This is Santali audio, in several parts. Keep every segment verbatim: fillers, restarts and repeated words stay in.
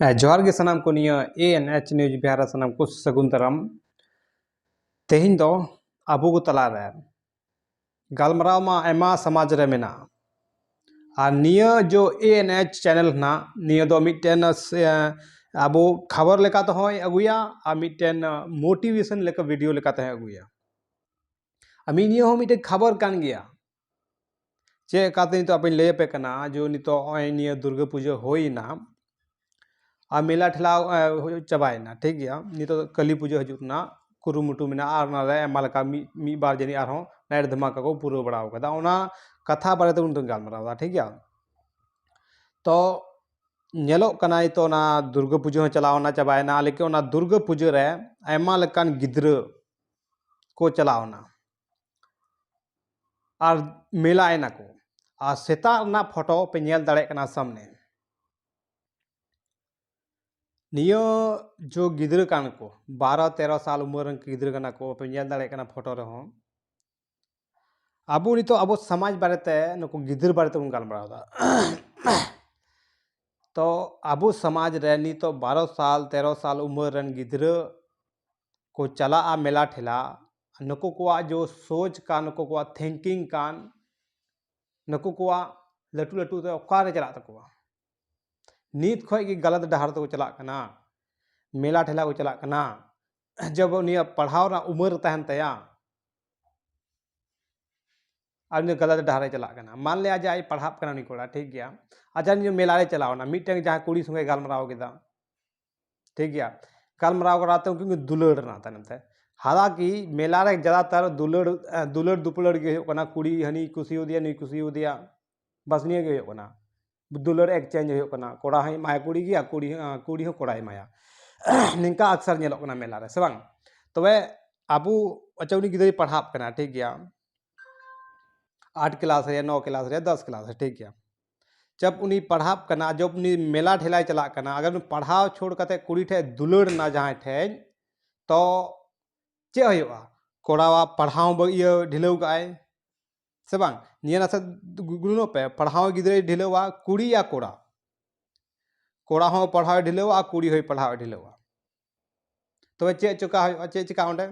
ᱦᱮᱸ, ᱡᱚᱦᱟᱨ ᱜᱮ ᱥᱟᱱᱟᱢ ᱠᱚ᱾ ᱱᱤᱭᱟᱹ A N H News Bihar ᱨᱮ ᱥᱟᱱᱟᱢ ᱠᱚ ᱥᱟᱹᱜᱩᱱ ᱫᱟᱨᱟᱢ᱾ ᱛᱮᱦᱮᱧ ᱫᱚ ᱟᱵᱚ ᱠᱚ ᱛᱟᱞᱟᱨᱮ ᱜᱟᱞᱢᱟᱨᱟᱣ ᱢᱟ ᱟᱭᱢᱟ ᱥᱚᱢᱟᱡᱽ ᱨᱮ ᱢᱮᱱᱟᱜᱼᱟ, ᱟᱨ ᱱᱤᱭᱟᱹ ᱡᱚ A N H channel ᱦᱮᱱᱟᱜ, ᱱᱤᱭᱟᱹ ᱫᱚ ᱢᱤᱫᱴᱮᱱ ᱥᱮ, ᱟᱵᱚ ᱠᱷᱚᱵᱚᱨ ᱞᱮᱠᱟ ᱛᱮᱦᱚᱸᱭ ᱟᱹᱜᱩᱭᱟ ᱟᱨ ᱢᱤᱫᱴᱮᱱ motivation ᱞᱮᱠᱟ video ᱞᱮᱠᱟ ᱛᱮᱦᱚᱸᱭ ᱟᱹᱜᱩᱭᱟ᱾ ᱟᱨ ᱢᱤᱫ ᱱᱤᱭᱟᱹ ᱦᱚᱸ ᱢᱤᱫᱴᱮᱱ ᱠᱷᱚᱵᱚᱨ ᱠᱟᱱ ᱜᱮᱭᱟ᱾ ᱪᱮᱫ ᱞᱮᱠᱟᱛᱮ ᱱᱤᱛᱚᱜ ᱟᱯᱮᱧ ᱞᱟᱹᱭ ᱟᱯᱮ ᱠᱟᱱᱟ, ᱡᱮ ᱱᱤᱛᱚᱜ ᱱᱚᱜᱼᱚᱭ ᱱᱤᱭᱟᱹ ᱫᱩᱨᱜᱟᱹ ᱯᱩᱡᱟᱹ ᱦᱩᱭᱱᱟ ᱟᱨ ᱢᱮᱞᱟ ᱴᱷᱮᱞᱟ, ᱮ, ᱦᱩᱭ ᱪᱟᱵᱟᱭᱮᱱᱟ, ᱴᱷᱤᱠ ᱜᱮᱭᱟ᱾ ᱱᱤᱛᱚᱜ ᱠᱟᱹᱞᱤ ᱯᱩᱡᱟᱹ ᱦᱤᱡᱩᱜ ᱨᱮᱱᱟᱜ ᱠᱩᱨᱩᱢᱩᱴᱩ ᱢᱮᱱᱟᱜᱼᱟ ᱟᱨ ᱚᱱᱟᱨᱮ ᱟᱭᱢᱟ ᱞᱮᱠᱟ ᱢᱤᱫ, ᱢᱤᱫ ᱵᱟᱨ ᱡᱟᱹᱱᱤᱡ ᱟᱨᱦᱚᱸ night ᱫᱷᱟᱢᱟᱠᱟ ᱠᱚ ᱯᱩᱨᱟᱹᱣ ᱵᱟᱲᱟ ᱟᱠᱟᱫᱟ᱾ ᱚᱱᱟ ᱠᱟᱛᱷᱟ ᱵᱟᱨᱮ ᱛᱮᱵᱚᱱ ᱜᱟᱞᱢᱟᱨᱟᱣ ᱮᱫᱟ, ᱴᱷᱤᱠ ᱜᱮᱭᱟ᱾ ᱛᱚ ᱧᱮᱞᱚᱜ ᱠᱟᱱᱟ ᱱᱤᱛᱚᱜ ᱚᱱᱟ ᱫᱩᱨᱜᱟᱹ ᱯᱩᱡᱟᱹ ᱦᱚᱸ ᱪᱟᱞᱟᱣ ᱮᱱᱟ, ᱪᱟᱵᱟᱭᱮᱱᱟ, ᱞᱮᱠᱤᱱ ᱚᱱᱟ ᱫᱩᱨᱜᱟᱹ ᱯᱩᱡᱟᱹ ᱨᱮ ᱟᱭᱢᱟ ᱞᱮᱠᱟᱱ ᱜᱤᱫᱽᱨᱟᱹ ᱠᱚ ᱪᱟᱞᱟᱣ ᱮᱱᱟ ᱟᱨ ᱢᱮᱞᱟᱭᱮᱱᱟ ᱠᱚ᱾ ᱟᱨ ᱥᱮᱛᱟᱜ ᱨᱮᱱᱟᱜ ᱯᱷᱳᱴᱳ ᱯᱮ ᱧᱮᱞ ᱫᱟᱲᱮᱭᱟᱜ ᱠᱟᱱᱟ ᱥᱟᱢᱱᱮ᱾ ᱱᱤᱭᱟᱹ ᱡᱚ ᱜᱤᱫᱽᱨᱟᱹ ᱠᱟᱱ ᱠᱚ, ᱵᱟᱨᱚ ᱛᱮᱨᱚ ᱥᱟᱞ ᱩᱢᱮᱨ ᱨᱮᱱ ᱜᱤᱫᱽᱨᱟᱹ ᱠᱟᱱᱟ ᱠᱚ, ᱯᱮ ᱧᱮᱞ ᱫᱟᱲᱮᱭᱟᱜ ᱠᱟᱱᱟ ᱯᱷᱳᱴᱳ ᱨᱮᱦᱚᱸ᱾ ᱟᱵᱚ ᱱᱤᱛᱚᱜ ᱟᱵᱚ ᱥᱚᱢᱟᱡᱽ ᱵᱟᱨᱮᱛᱮ, ᱱᱩᱠᱩ ᱜᱤᱫᱽᱨᱟᱹ ᱵᱟᱨᱮ ᱛᱮᱵᱚᱱ ᱜᱟᱞᱢᱟᱨᱟᱣ ᱮᱫᱟ᱾ ᱛᱚ ᱟᱵᱚ ᱥᱚᱢᱟᱡᱽ ᱨᱮ ᱱᱤᱛᱚᱜ ᱵᱟᱨᱚ ᱥᱟᱞ, ᱛᱮᱨᱚ ᱥᱟᱞ ᱩᱢᱮᱨ ᱨᱮᱱ ᱜᱤᱫᱽᱨᱟᱹ ᱠᱚ ᱪᱟᱞᱟᱜᱼᱟ ᱢᱮᱞᱟ ᱴᱷᱮᱞᱟ, ᱱᱩᱠᱩ ᱠᱚᱣᱟᱜ ᱡᱚ ᱥᱳᱪ ᱠᱟᱱ, ᱱᱩᱠᱩ ᱠᱚᱣᱟᱜ thinking ᱠᱟᱱ, ᱱᱩᱠᱩ ᱠᱚᱣᱟᱜ ᱞᱟᱹᱴᱩ ᱞᱟᱹᱴᱩ ᱛᱮ ᱚᱠᱟᱨᱮ ᱪᱟᱞᱟᱜ ᱛᱟᱠᱚᱣᱟ? ᱱᱤᱛ ᱠᱷᱚᱡ ᱜᱮ ᱜᱟᱞᱟᱛ ᱰᱟᱦᱟᱨ ᱛᱮᱠᱚ ᱪᱟᱞᱟᱜ ᱠᱟᱱᱟ, ᱢᱮᱞᱟ ᱴᱷᱮᱞᱟ ᱠᱚ ᱪᱟᱞᱟᱜ ᱠᱟᱱᱟ᱾ ᱡᱚᱵ ᱩᱱᱤᱭᱟᱜ ᱯᱟᱲᱦᱟᱣ ᱨᱮᱱᱟᱜ ᱩᱢᱮᱨ ᱛᱟᱦᱮᱱ ᱛᱟᱭᱟ, ᱟᱨ ᱩᱱᱤ ᱜᱟᱞᱟᱛ ᱰᱟᱦᱟᱨ ᱨᱮ ᱪᱟᱞᱟᱜ ᱠᱟᱱᱟ᱾ ᱢᱟᱱ ᱞᱮᱭᱟ ᱡᱮ ᱟᱡ ᱯᱟᱲᱦᱟᱜ ᱠᱟᱱᱟ ᱩᱱᱤ ᱠᱚᱲᱟ, ᱴᱷᱤᱠ ᱜᱮᱭᱟ, ᱟᱪᱪᱷᱟ, ᱱᱤᱭᱟᱹ ᱢᱮᱞᱟ ᱨᱮ ᱪᱟᱞᱟᱣ ᱮᱱᱟ, ᱢᱤᱫᱴᱮᱱ ᱡᱟᱦᱟᱸ ᱠᱩᱲᱤ ᱥᱚᱸᱜᱮ ᱜᱟᱞᱢᱟᱨᱟᱣ ᱠᱮᱫᱟ, ᱴᱷᱤᱠ ᱜᱮᱭᱟ, ᱜᱟᱞᱢᱟᱨᱟᱣ ᱠᱟᱱᱟ ᱛᱮ ᱩᱱᱠᱤᱱ ᱠᱤᱱ ᱫᱩᱞᱟᱹᱲ ᱮᱱᱟ ᱛᱟᱭᱱᱚᱢ ᱛᱮ᱾ ᱦᱟᱞᱟᱸᱠᱤ ᱢᱮᱞᱟ ᱨᱮ ᱡᱟᱫᱟᱛᱟᱨ ᱫᱩᱞᱟᱹᱲ, ᱮ, ᱫᱩᱞᱟᱹᱲ ᱫᱩᱯᱞᱟᱹᱲ ᱜᱮ ᱦᱩᱭᱩᱜ ᱠᱟᱱᱟ, ᱠᱩᱲᱤ ᱦᱟᱹᱱᱤ ᱠᱩᱥᱤᱭᱟᱫᱮᱭᱟ, ᱱᱩᱭ ᱠᱩᱥᱤᱭᱟᱫᱮᱭᱟ, ᱵᱟᱥ ᱱᱤᱭᱟᱹ ᱜᱮ ᱦᱩᱭᱩᱜ ᱠᱟᱱᱟ᱾ ᱫᱩᱞᱟᱹᱲ exchange ᱦᱩᱭᱩᱜ ᱠᱟᱱᱟ, ᱠᱚᱲᱟ ᱦᱚᱸᱭ ᱮᱢᱟᱭᱟ ᱠᱩᱲᱤ ᱜᱮ, ᱟᱨ ᱠᱩᱲᱤ, ᱮ, ᱠᱩᱲᱤ ᱦᱚᱸ ᱠᱚᱲᱟᱭ ᱮᱢᱟᱭᱟ᱾ ᱱᱤᱝᱠᱟ ᱟᱠᱥᱟᱨ ᱧᱮᱞᱚᱜ ᱠᱟᱱᱟ ᱢᱮᱞᱟ ᱨᱮ, ᱥᱮ ᱵᱟᱝ? ᱛᱚᱵᱮ ᱟᱵᱚ, ᱟᱪᱪᱷᱟ, ᱩᱱᱤ ᱜᱤᱫᱽᱨᱟᱹᱭ ᱯᱟᱲᱦᱟᱜ ᱠᱟᱱᱟ, ᱴᱷᱤᱠ ᱜᱮᱭᱟ, ᱟᱴ ᱠᱞᱟᱥ ᱨᱮ, ᱱᱚ ᱠᱞᱟᱥ ᱨᱮ, ᱫᱚᱥ ᱠᱞᱟᱥ ᱨᱮ, ᱴᱷᱤᱠ ᱜᱮᱭᱟ᱾ ᱡᱚᱵ ᱩᱱᱤ ᱯᱟᱲᱦᱟᱜ ᱠᱟᱱᱟ, ᱡᱚᱵ ᱩᱱᱤ ᱢᱮᱞᱟ ᱴᱷᱮᱞᱟᱭ ᱪᱟᱞᱟᱜ ᱠᱟᱱᱟ, ᱟᱜᱟᱨ ᱩᱱᱤ ᱯᱟᱲᱦᱟᱣ ᱪᱷᱳᱲ ᱠᱟᱛᱮ ᱠᱩᱲᱤ ᱴᱷᱮᱡ ᱫᱩᱞᱟᱹᱲ ᱮᱱᱟ ᱡᱟᱦᱟᱸᱭ ᱴᱷᱮᱡ, ᱛᱚ ᱪᱮᱫ ᱦᱩᱭᱩᱜᱼᱟ? ᱠᱚᱲᱟᱣᱟᱜ ᱯᱟᱲᱦᱟᱣ ᱵᱟ-, ᱤᱭᱟᱹ ᱰᱷᱤᱞᱟᱹᱣ ᱠᱟᱜᱼᱟᱭ, ᱥᱮ ᱵᱟᱝ? ᱱᱤᱭᱟᱹ ᱱᱟᱥᱮ ᱜᱩ-, ᱜᱩᱱᱟᱹᱱᱚᱜ ᱯᱮ, ᱯᱟᱲᱦᱟᱣ ᱜᱤᱫᱽᱨᱟᱹᱭ ᱰᱷᱤᱞᱟᱹᱣᱟ, ᱠᱩᱲᱤ ᱭᱟ ᱠᱚᱲᱟ? ᱠᱚᱲᱟ ᱦᱚᱸ ᱯᱟᱲᱦᱟᱣ ᱰᱷᱤᱞᱟᱹᱣᱟ ᱟᱨ ᱠᱩᱲᱤ ᱦᱚᱸᱭ ᱯᱟᱲᱦᱟᱣ ᱰᱷᱤᱞᱟᱹᱣᱟ᱾ ᱛᱚᱵᱮ ᱪᱮᱫ ᱪᱮᱠᱟ ᱦᱩᱭᱩᱜᱼᱟ? ᱪᱮᱫ ᱪᱮᱠᱟ ᱚᱸᱰᱮ?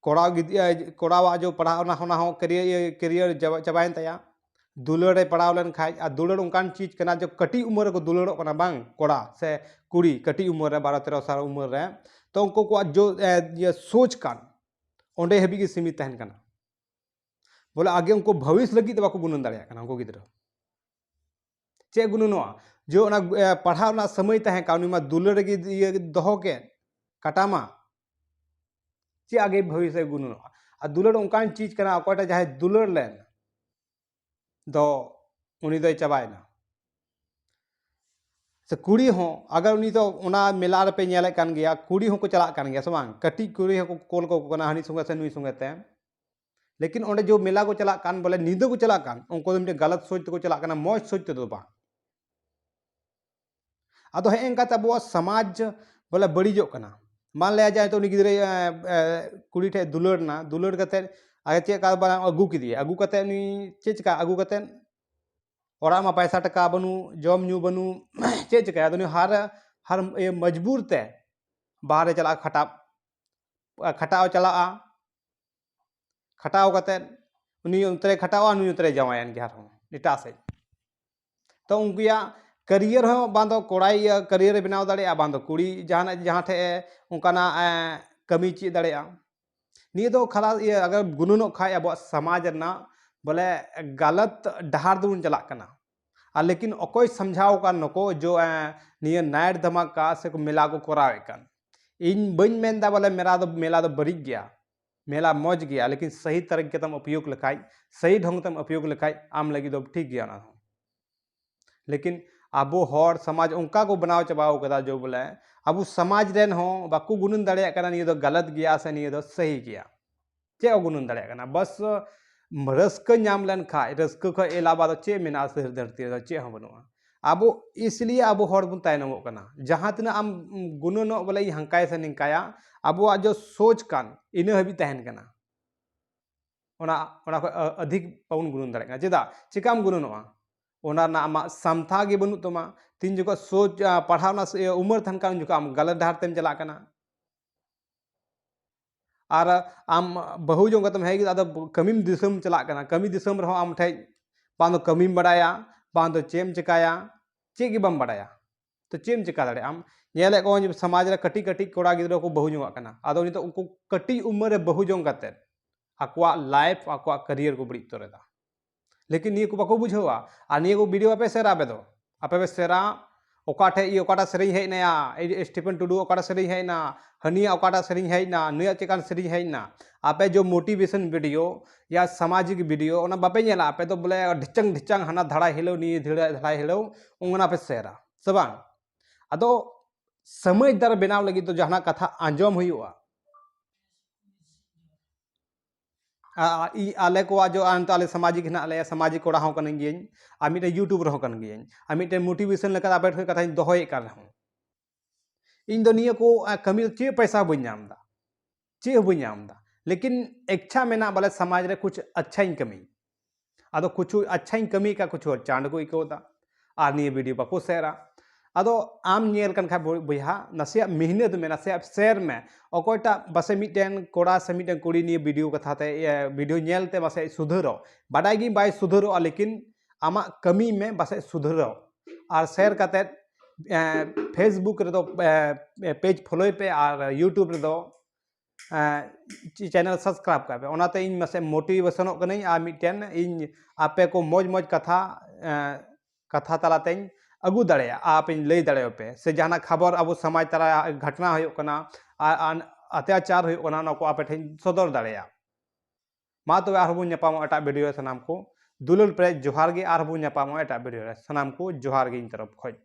ᱠᱚᱲᱟ ᱜᱤᱫᱽᱨᱟᱹ, ᱠᱚᱲᱟᱣᱟᱜ ᱡᱚ ᱯᱟᱲᱦᱟᱣ, ᱚᱱᱟ, ᱚᱱᱟ ᱦᱚᱸ ᱠᱮᱨᱤᱭᱟᱨ, ᱠᱮᱨᱤᱭᱟᱨ ᱪᱟᱵᱟ-, ᱪᱟᱵᱟᱭᱮᱱ ᱛᱟᱭᱟ᱾ ᱫᱩᱞᱟᱹᱲ ᱨᱮ ᱯᱟᱲᱟᱣ ᱞᱮᱱ ᱠᱷᱟᱡ, ᱟᱨ ᱫᱩᱞᱟᱹᱲ ᱚᱱᱠᱟᱱ ᱪᱤᱡᱽ ᱠᱟᱱᱟ ᱡᱮ ᱠᱟᱹᱴᱤᱡ ᱩᱢᱮᱨ ᱨᱮᱠᱚ ᱫᱩᱞᱟᱹᱲᱚᱜ ᱠᱟᱱᱟ, ᱵᱟᱝ, ᱠᱚᱲᱟ ᱥᱮ ᱠᱩᱲᱤ ᱠᱟᱹᱴᱤᱡ ᱩᱢᱮᱨ ᱨᱮ, ᱵᱟᱨᱚ ᱛᱮᱨᱚ ᱥᱟᱞ ᱩᱢᱮᱨ ᱨᱮ, ᱛᱚ ᱩᱱᱠᱩ ᱠᱚᱣᱟᱜ ᱡᱚ, ᱮ, ᱤᱭᱟᱹ ᱥᱳᱪ ᱠᱟᱱ ᱚᱸᱰᱮ ᱦᱟᱹᱵᱤᱡ ᱜᱮ ᱥᱤᱢᱤᱛ ᱛᱟᱦᱮᱱ ᱠᱟᱱᱟ᱾ ᱵᱚᱞᱮ ᱟᱜᱮ ᱩᱱᱠᱩ ᱵᱷᱚᱵᱤᱥ ᱞᱟᱹᱜᱤᱫ ᱫᱚ ᱵᱟᱠᱚ ᱜᱩᱱᱟᱹᱱ ᱫᱟᱲᱮᱭᱟᱜ ᱠᱟᱱᱟ ᱩᱱᱠᱩ ᱜᱤᱫᱽᱨᱟᱹ᱾ ᱪᱮᱫ ᱜᱩᱱᱟᱹᱱᱚᱜᱼᱟ? ᱡᱮ ᱚᱱᱟ, ᱮ, ᱯᱟᱲᱦᱟᱣ ᱨᱮᱱᱟᱜ ᱥᱚᱢᱚᱭ ᱛᱟᱦᱮᱸ ᱠᱟᱱ, ᱩᱱᱤ ᱢᱟ ᱫᱩᱞᱟᱹᱲ ᱨᱮᱜᱮ ᱤᱭᱟᱹ ᱫᱚᱦᱚ ᱠᱮᱫ, ᱠᱟᱴᱟᱢᱟ᱾ ᱪᱮᱫ ᱟᱜᱮ ᱵᱷᱚᱵᱤᱥ ᱮ ᱜᱩᱱᱟᱹᱱᱚᱜᱼᱟ? ᱟᱨ ᱫᱩᱞᱟᱹᱲ ᱚᱱᱠᱟᱱ ᱪᱤᱡᱽ ᱠᱟᱱᱟ, ᱚᱠᱚᱭᱴᱟᱜ ᱡᱟᱦᱟᱸᱭ ᱫᱩᱞᱟᱹᱲ ᱞᱮᱱ ᱫᱚ ᱩᱱᱤ ᱫᱚᱭ ᱪᱟᱵᱟᱭᱮᱱᱟ᱾ ᱥᱮ ᱠᱩᱲᱤ ᱦᱚᱸ, ᱟᱜᱟᱨ ᱩᱱᱤ ᱫᱚ ᱚᱱᱟ ᱢᱮᱞᱟ ᱨᱮᱯᱮ ᱧᱮᱞᱮᱫ ᱠᱟᱱ ᱜᱮᱭᱟ, ᱠᱩᱲᱤ ᱦᱚᱸᱠᱚ ᱪᱟᱞᱟᱜ ᱠᱟᱱ ᱜᱮᱭᱟ, ᱥᱮ ᱵᱟᱝ? ᱠᱟᱹᱴᱤᱡ ᱠᱩᱲᱤ ᱦᱚᱸᱠᱚ ᱠᱳᱞ ᱠᱟᱠᱚ ᱠᱟᱱᱟ ᱦᱟᱹᱱᱤ ᱥᱚᱸᱜᱮ ᱥᱮ ᱱᱩᱭ ᱥᱚᱸᱜᱮ ᱛᱮ᱾ ᱞᱮᱠᱤᱱ ᱚᱸᱰᱮ ᱡᱮ ᱢᱮᱞᱟ ᱠᱚ ᱪᱟᱞᱟᱜ ᱠᱟᱱ, ᱵᱚᱞᱮ ᱧᱤᱫᱟᱹ ᱠᱚ ᱪᱟᱞᱟᱜ ᱠᱟᱱ, ᱩᱱᱠᱩ ᱫᱚ ᱢᱤᱫᱴᱮᱱ ᱜᱟᱞᱟᱛ ᱥᱳᱪ ᱛᱮᱠᱚ ᱪᱟᱞᱟᱜ ᱠᱟᱱᱟ, ᱢᱚᱡᱽ ᱥᱳᱪ ᱛᱮᱫᱚ ᱵᱟᱝ᱾ ᱟᱫᱚ ᱦᱮᱸ, ᱮᱱᱠᱟᱛᱮ ᱟᱵᱚᱣᱟᱜ ᱥᱚᱢᱟᱡᱽ ᱵᱚᱞᱮ ᱵᱟᱹᱲᱤᱡᱚᱜ ᱠᱟᱱᱟ᱾ ᱢᱟᱱ ᱞᱮᱭᱟ ᱡᱮ ᱦᱚᱭᱛᱳ ᱩᱱᱤ ᱜᱤᱫᱽᱨᱟᱹ, ᱮ, ᱮ, ᱠᱩᱲᱤ ᱴᱷᱮᱱ ᱫᱩᱞᱟᱹᱲ ᱮᱱᱟ, ᱫᱩᱞᱟᱹᱲ ᱠᱟᱛᱮ ᱟᱨ ᱪᱮᱫ ᱠᱟ ᱵᱟᱝ ᱟᱹᱜᱩ ᱠᱮᱫᱮᱭᱟ, ᱟᱹᱜᱩ ᱠᱟᱛᱮ ᱩᱱᱤ ᱪᱮᱫ ᱪᱮᱠᱟ? ᱟᱹᱜᱩ ᱠᱟᱛᱮ ᱚᱲᱟᱜ ᱢᱟ ᱯᱟᱭᱥᱟ ᱴᱟᱠᱟ ᱵᱟᱹᱱᱩᱜ, ᱡᱚᱢ ᱧᱩ ᱵᱟᱹᱱᱩᱜ, ᱪᱮᱫ ᱪᱮᱠᱟᱭᱟ? ᱟᱫᱚ ᱩᱱᱤ ᱦᱟᱨ, ᱦᱟᱨ, ᱤᱭᱟᱹ, ᱢᱚᱡᱽᱵᱩᱨ ᱛᱮ ᱵᱟᱦᱨᱮ ᱪᱟᱞᱟᱜᱼᱟ, ᱠᱷᱟᱴᱟᱜ, ᱠᱷᱟᱴᱟᱣ ᱪᱟᱞᱟᱜᱼᱟ᱾ ᱠᱷᱟᱴᱟᱣ ᱠᱟᱛᱮ ᱩᱱᱤ ᱚᱱᱛᱮ ᱨᱮ ᱠᱷᱟᱴᱟᱣᱟ, ᱱᱩᱭ ᱚᱱᱛᱮ ᱨᱮ ᱡᱟᱶᱟᱭᱮᱱ ᱜᱮ ᱟᱨᱦᱚᱸ ᱮᱴᱟᱜ ᱥᱮᱫ᱾ ᱛᱚ ᱩᱱᱠᱩᱭᱟᱜ ᱠᱮᱨᱤᱭᱟᱨ ᱦᱚᱸ ᱵᱟᱝ ᱫᱚ ᱠᱚᱲᱟᱭ ᱤᱭᱟᱹ ᱠᱮᱨᱤᱭᱟᱨ ᱮ ᱵᱮᱱᱟᱣ ᱫᱟᱲᱮᱭᱟᱜᱼᱟ, ᱵᱟᱝ ᱫᱚ ᱠᱩᱲᱤ ᱡᱟᱦᱟᱱᱟᱜ ᱡᱟᱦᱟᱸ ᱴᱷᱮᱡ ᱮ ᱚᱱᱠᱟᱱᱟᱜ, ᱮ, ᱠᱟᱹᱢᱤ ᱪᱮᱫ ᱫᱟᱲᱮᱭᱟᱜᱼᱟ᱾ ᱱᱤᱭᱟᱹ ᱫᱚ ᱠᱷᱟᱞᱟᱥ ᱤᱭᱟᱹ ᱟᱜᱟᱨ ᱜᱩᱱᱟᱹᱱᱚᱜ ᱠᱷᱟᱡ ᱟᱵᱚᱣᱟᱜ ᱥᱚᱢᱟᱡᱽ ᱨᱮᱱᱟᱜ ᱵᱚᱞᱮ ᱜᱟᱞᱟᱛ ᱰᱟᱦᱟᱨ ᱫᱚᱵᱚᱱ ᱪᱟᱞᱟᱜ ᱠᱟᱱᱟ᱾ ᱟᱨ ᱞᱮᱠᱤᱱ ᱚᱠᱚᱭ ᱥᱟᱢᱡᱷᱟᱣ ᱠᱟᱱ ᱱᱩᱠᱩ ᱡᱚ, ᱮ, ᱱᱤᱭᱟᱹ ᱱᱟᱭᱤᱴ ᱫᱷᱟᱢᱟᱠᱟ ᱥᱮ ᱠᱚ ᱢᱮᱞᱟ ᱠᱚ ᱠᱚᱨᱟᱣᱮᱫ ᱠᱟᱱ? ᱤᱧ ᱵᱟᱹᱧ ᱢᱮᱱᱫᱟ ᱵᱚᱞᱮ ᱢᱮᱞᱟ ᱫᱚ, ᱢᱮᱞᱟ ᱫᱚ ᱵᱟᱹᱲᱤᱡ ᱜᱮᱭᱟ, ᱢᱮᱞᱟ ᱢᱚᱡᱽ ᱜᱮᱭᱟ, ᱞᱮᱠᱤᱱ ᱥᱟᱦᱤ ᱛᱟᱨᱤᱠ ᱛᱮᱢ ᱩᱯᱭᱳᱜᱽ ᱞᱮᱠᱷᱟᱡ, ᱥᱟᱦᱤ ᱰᱷᱚᱝ ᱛᱮᱢ ᱩᱯᱭᱳᱜᱽ ᱞᱮᱠᱷᱟᱡ ᱟᱢ ᱞᱟᱹᱜᱤᱫ ᱫᱚ ᱴᱷᱤᱠ ᱜᱮᱭᱟ ᱚᱱᱟ ᱦᱚᱸ᱾ ᱞᱮᱠᱤᱱ ᱟᱵᱚ ᱦᱚᱲ ᱥᱚᱢᱟᱡᱽ ᱚᱱᱠᱟ ᱠᱚ ᱵᱮᱱᱟᱣ ᱪᱟᱵᱟᱣ ᱠᱟᱫᱟ ᱡᱮ ᱵᱚᱞᱮ ᱟᱵᱚ ᱥᱚᱢᱟᱡᱽ ᱨᱮᱱ ᱦᱚᱸ ᱵᱟᱠᱚ ᱜᱩᱱᱟᱹᱱ ᱫᱟᱲᱮᱭᱟᱜ ᱠᱟᱱᱟ ᱱᱤᱭᱟᱹ ᱫᱚ ᱜᱟᱞᱟᱛ ᱜᱮᱭᱟ ᱥᱮ ᱱᱤᱭᱟᱹ ᱫᱚ ᱥᱟᱹᱦᱤ ᱜᱮᱭᱟ᱾ ᱪᱮᱫ ᱠᱚ ᱜᱩᱱᱟᱹᱱ ᱫᱟᱲᱮᱭᱟᱜ ᱠᱟᱱᱟ? ᱵᱟᱥ ᱨᱟᱹᱥᱠᱟᱹ ᱧᱟᱢ ᱞᱮᱱ ᱠᱷᱟᱡ, ᱨᱟᱹᱥᱠᱟᱹ ᱠᱷᱚᱡ ᱮᱞᱟᱣᱟ ᱫᱚ ᱪᱮᱫ ᱢᱮᱱᱟᱜᱼᱟ ᱥᱮ ᱫᱷᱟᱹᱨᱛᱤ ᱨᱮᱫᱚ? ᱪᱮᱫ ᱦᱚᱸ ᱵᱟᱹᱱᱩᱜᱼᱟ᱾ ᱟᱵᱚ ᱤᱥᱞᱤᱭᱮ ᱟᱵᱚ ᱦᱚᱲ ᱵᱚᱱ ᱛᱟᱭᱱᱚᱢᱚᱜ ᱠᱟᱱᱟ᱾ ᱡᱟᱦᱟᱸ ᱛᱤᱱᱟᱹᱜ ᱟᱢ ᱜᱩᱱᱟᱹᱱᱚᱜ ᱵᱚᱞᱮ ᱤᱧ ᱦᱟᱱᱠᱟᱭᱟ ᱥᱮ ᱱᱤᱝᱠᱟᱭᱟ, ᱟᱵᱚᱣᱟᱜ ᱡᱚ ᱥᱳᱪ ᱠᱟᱱ ᱤᱱᱟᱹ ᱦᱟᱹᱵᱤᱡ ᱛᱟᱦᱮᱱ ᱠᱟᱱᱟ᱾ ᱚᱱᱟ, ᱚᱱᱟ ᱠᱷᱚᱡ ᱟᱹ-, ᱟᱹᱫᱷᱤᱠ ᱵᱟᱵᱚᱱ ᱜᱩᱱᱟᱹᱱ ᱫᱟᱲᱮᱭᱟᱜ ᱠᱟᱱᱟ᱾ ᱪᱮᱫᱟᱜ? ᱪᱮᱠᱟᱢ ᱜᱩᱱᱟᱹᱱᱚᱜᱼᱟ? ᱚᱱᱟ ᱨᱮᱱᱟᱜ ᱟᱢᱟᱜ ᱥᱟᱢᱛᱷᱟ ᱜᱮ ᱵᱟᱹᱱᱩᱜ ᱛᱟᱢᱟ᱾ ᱛᱤᱱ ᱡᱚᱠᱷᱚᱱ ᱥᱳᱪ, ᱟ, ᱯᱟᱲᱦᱟᱣ ᱨᱮᱱᱟᱜ ᱥᱮ, ᱤᱭᱟᱹ, ᱩᱢᱮᱨ ᱛᱟᱦᱮᱱ ᱠᱷᱟᱱ, ᱩᱱ ᱡᱚᱠᱷᱚᱱ ᱟᱢ ᱜᱟᱞᱟᱛ ᱰᱟᱦᱟᱨ ᱛᱮᱢ ᱪᱟᱞᱟᱜ ᱠᱟᱱᱟ᱾ ᱟᱨ ᱟᱢ ᱵᱟᱹᱦᱩ ᱡᱚᱝ ᱠᱟᱛᱮᱢ ᱦᱮᱡ ᱠᱟᱛᱮ ᱟᱫᱚ ᱠᱟᱹᱢᱤᱢ ᱫᱤᱥᱚᱢ ᱪᱟᱞᱟᱜ ᱠᱟᱱᱟ, ᱠᱟᱹᱢᱤ ᱫᱤᱥᱚᱢ ᱨᱮᱦᱚᱸ ᱟᱢ ᱴᱷᱮᱡ ᱵᱟᱝ ᱫᱚ ᱠᱟᱹᱢᱤᱢ ᱵᱟᱰᱟᱭᱟ, ᱵᱟᱝ ᱫᱚ ᱪᱮᱫ ᱮᱢ ᱪᱮᱠᱟᱭᱟ, ᱪᱮᱫ ᱜᱮ ᱵᱟᱢ ᱵᱟᱰᱟᱭᱟ᱾ ᱛᱚ ᱪᱮᱫ ᱮᱢ ᱪᱮᱠᱟ ᱫᱟᱲᱮᱭᱟᱜᱼᱟ? ᱟᱢ ᱧᱮᱞᱮᱫ ᱠᱚᱣᱟ ᱡᱮ ᱥᱚᱢᱟᱡᱽ ᱨᱮ ᱠᱟᱹᱴᱤᱡ ᱠᱟᱹᱴᱤᱡ ᱠᱚᱲᱟ ᱜᱤᱫᱽᱨᱟᱹ ᱠᱚ ᱵᱟᱹᱦᱩ ᱡᱚᱝᱟᱜ ᱠᱟᱱᱟ, ᱟᱫᱚ ᱱᱤᱛᱚᱜ ᱩᱱᱠᱩ ᱠᱟᱹᱴᱤᱡ ᱩᱢᱮᱨ ᱨᱮ ᱵᱟᱹᱦᱩ ᱡᱚᱝ ᱠᱟᱛᱮ ᱟᱠᱚᱣᱟᱜ life, ᱟᱠᱚᱣᱟᱜ career ᱠᱚ ᱵᱟᱹᱲᱤᱡ ᱩᱛᱟᱹᱨ ᱮᱫᱟ᱾ ᱞᱮᱠᱤᱱ ᱱᱤᱭᱟᱹ ᱠᱚ ᱵᱟᱠᱚ ᱵᱩᱡᱷᱟᱹᱣᱟ᱾ ᱟᱨ ᱱᱤᱭᱟᱹ ᱠᱚ video ᱵᱟᱯᱮ share ᱟ ᱟᱯᱮ ᱫᱚ, ᱟᱯᱮ ᱯᱮ share ᱟ ᱚᱠᱟ ᱴᱷᱮᱡ ᱤᱭᱟᱹ, ᱚᱠᱟᱴᱟᱜ ᱥᱮᱨᱮᱧ ᱦᱮᱡ ᱮᱱᱟ, ᱮᱭ ᱥᱴᱤᱯᱷᱮᱱ ᱴᱩᱰᱩ ᱚᱠᱟᱴᱟᱜ ᱥᱮᱨᱮᱧ ᱦᱮᱡ ᱮᱱᱟ, ᱦᱟᱹᱱᱤᱭᱟᱜ ᱚᱠᱟᱴᱟᱜ ᱥᱮᱨᱮᱧ ᱦᱮᱡ ᱮᱱᱟ, ᱱᱩᱭᱟᱜ ᱪᱮᱠᱟᱱ ᱥᱮᱨᱮᱧ ᱦᱮᱡ ᱮᱱᱟ᱾ ᱟᱯᱮ ᱡᱚ motivation video ᱭᱟ ᱥᱟᱢᱟᱡᱤᱠ video ᱚᱱᱟ ᱵᱟᱯᱮ ᱧᱮᱞᱟ, ᱟᱯᱮ ᱫᱚ ᱵᱚᱞᱮ ᱰᱷᱤᱪᱟᱝ ᱰᱷᱤᱪᱟᱝ ᱦᱟᱱᱟ ᱫᱷᱟᱲᱟ ᱦᱤᱞᱟᱹᱣ, ᱱᱤᱭᱟᱹ ᱫᱷᱟᱲᱟ, ᱫᱷᱟᱲᱟ ᱦᱤᱞᱟᱹᱣ, ᱚᱱᱟ ᱯᱮ share ᱟ ᱥᱮ ᱵᱟᱝ? ᱟᱫᱚ ᱥᱚᱢᱚᱡᱽᱫᱟᱨ ᱵᱮᱱᱟᱣ ᱞᱟᱹᱜᱤᱫ ᱫᱚ ᱡᱟᱦᱟᱱᱟᱜ ᱠᱟᱛᱷᱟ ᱟᱸᱡᱚᱢ ᱦᱩᱭᱩᱜᱼᱟ᱾ ᱟ-, ᱤ-, ᱟᱞᱮ ᱠᱚᱣᱟᱜ ᱡᱚ, ᱟᱱᱛᱮ ᱟᱞᱮ ᱥᱟᱢᱟᱡᱤᱠ ᱦᱮᱱᱟᱜ ᱞᱮᱭᱟ, ᱥᱟᱢᱟᱡᱤᱠ ᱠᱚᱲᱟ ᱦᱚᱸ ᱠᱟᱱ ᱜᱤᱭᱟᱹᱧ, ᱟᱨ ᱢᱤᱫᱴᱮᱱ YouTuber ᱦᱚᱸ ᱠᱟᱱ ᱜᱤᱭᱟᱹᱧ, ᱟᱨ ᱢᱤᱫᱴᱮᱱ motivation ᱞᱮᱠᱟᱛᱮ ᱟᱯᱮ ᱴᱷᱮᱱ ᱠᱟᱛᱷᱟᱧ ᱫᱚᱦᱚᱭᱮᱫ ᱠᱟᱱ ᱨᱮᱦᱚᱸ, ᱤᱧ ᱫᱚ ᱱᱤᱭᱟᱹ ᱠᱚ, ᱟ, ᱠᱟᱹᱢᱤ ᱫᱚ ᱪᱮᱫ ᱯᱚᱭᱥᱟ ᱵᱟᱹᱧ ᱧᱟᱢ ᱮᱫᱟ, ᱪᱮᱫ ᱦᱚᱸ ᱵᱟᱹᱧ ᱧᱟᱢ ᱮᱫᱟ, ᱞᱮᱠᱤᱱ ᱤᱪᱪᱷᱟ ᱢᱮᱱᱟᱜ ᱵᱚᱞᱮ ᱥᱚᱢᱟᱡᱽ ᱨᱮ ᱠᱩᱪᱷ ᱟᱪᱪᱷᱟᱧ ᱠᱟᱹᱢᱤ᱾ ᱟᱫᱚ ᱠᱩᱪᱷᱩ ᱟᱪᱪᱷᱟᱧ ᱠᱟᱹᱢᱤ ᱠᱟᱜ, ᱠᱩᱪᱷᱩ ᱦᱚᱲ ᱪᱟᱸᱰ ᱠᱚ ᱟᱹᱭᱠᱟᱹᱣ ᱮᱫᱟ ᱟᱨ ᱱᱤᱭᱟᱹ video ᱵᱟᱠᱚ share ᱟ᱾ ᱟᱫᱚ ᱟᱢ ᱧᱮᱞ ᱠᱟᱱ ᱠᱷᱟᱡ ᱵᱚ-, ᱵᱚᱭᱦᱟ, ᱱᱟᱥᱮᱭᱟᱜ ᱢᱮᱦᱱᱚᱛ ᱢᱮ, ᱱᱟᱥᱮᱭᱟᱜ share ᱢᱮ᱾ ᱚᱠᱚᱭᱴᱟᱜ ᱯᱟᱥᱮ ᱢᱤᱫᱴᱮᱱ ᱠᱚᱲᱟ ᱥᱮ ᱢᱤᱫᱴᱮᱱ ᱠᱩᱲᱤ ᱱᱤᱭᱟᱹ video ᱠᱟᱛᱷᱟ ᱛᱮ, ᱤᱭᱟᱹ, video ᱧᱮᱞ ᱛᱮ ᱯᱟᱥᱮ ᱥᱩᱫᱷᱟᱹᱨᱚᱜ, ᱵᱟᱰᱟᱭ ᱜᱮ ᱵᱟᱭ ᱥᱩᱫᱷᱟᱹᱨᱚᱜᱼᱟ, ᱞᱮᱠᱤᱱ ᱟᱢᱟᱜ ᱠᱟᱹᱢᱤ ᱢᱮ ᱯᱟᱥᱮ ᱥᱩᱫᱷᱟᱹᱨᱚᱜ᱾ ᱟᱨ share ᱠᱟᱛᱮᱫ, ᱮ, Facebook ᱨᱮᱫᱚ, ᱮ, page follow ᱯᱮ ᱟᱨ YouTube ᱨᱮᱫᱚ ᱮᱸ, ᱪᱮ-, channel subscribe ᱠᱟᱜ ᱯᱮ᱾ ᱚᱱᱟᱛᱮ ᱤᱧ ᱢᱟᱥᱮ motivation ᱚᱜ ᱠᱟᱹᱱᱟᱹᱧ ᱟᱨ ᱢᱤᱫᱴᱮᱱ ᱤᱧ ᱟᱯᱮ ᱠᱚ ᱢᱚᱡᱽ ᱢᱚᱡᱽ ᱠᱟᱛᱷᱟ, ᱮᱸ, ᱠᱟᱛᱷᱟ ᱛᱟᱞᱟᱛᱮᱧ ᱟᱹᱜᱩ ᱫᱟᱲᱮᱭᱟᱜᱼᱟ, ᱟᱯᱮᱧ ᱞᱟᱹᱭ ᱫᱟᱲᱮᱭᱟᱯᱮ᱾ ᱥᱮ ᱡᱟᱦᱟᱱᱟᱜ ᱠᱷᱚᱵᱚᱨ ᱟᱵᱚ ᱥᱚᱢᱟᱡᱽ ᱛᱟᱞᱟ ᱜᱷᱚᱴᱱᱟ ᱦᱩᱭᱩᱜ ᱠᱟᱱᱟ, ᱟᱨ, ᱟᱨ ᱚᱛᱛᱟᱪᱟᱨ ᱦᱩᱭᱩᱜ ᱠᱟᱱᱟ, ᱚᱱᱟ ᱠᱚ ᱟᱯᱮ ᱴᱷᱮᱱ ᱥᱚᱫᱚᱨ ᱫᱟᱲᱮᱭᱟᱜᱼᱟ᱾ ᱢᱟ ᱛᱚᱵᱮ ᱟᱨᱦᱚᱸ ᱵᱚᱱ ᱧᱟᱯᱟᱢᱚᱜᱼᱟ ᱮᱴᱟᱜ video ᱨᱮ᱾ ᱥᱟᱱᱟᱢ ᱠᱚ ᱫᱩᱞᱟᱹᱲ ᱯᱮᱨᱮᱡ ᱡᱚᱦᱟᱨ ᱜᱮ, ᱟᱨᱦᱚᱸ ᱵᱚᱱ ᱧᱟᱯᱟᱢᱚᱜᱼᱟ ᱮᱴᱟᱜ video ᱨᱮ᱾ ᱥᱟᱱᱟᱢ ᱠᱚ ᱡᱚᱦᱟᱨ ᱜᱮ ᱤᱧ ᱛᱚᱨᱚᱯ ᱠᱷᱚᱡ᱾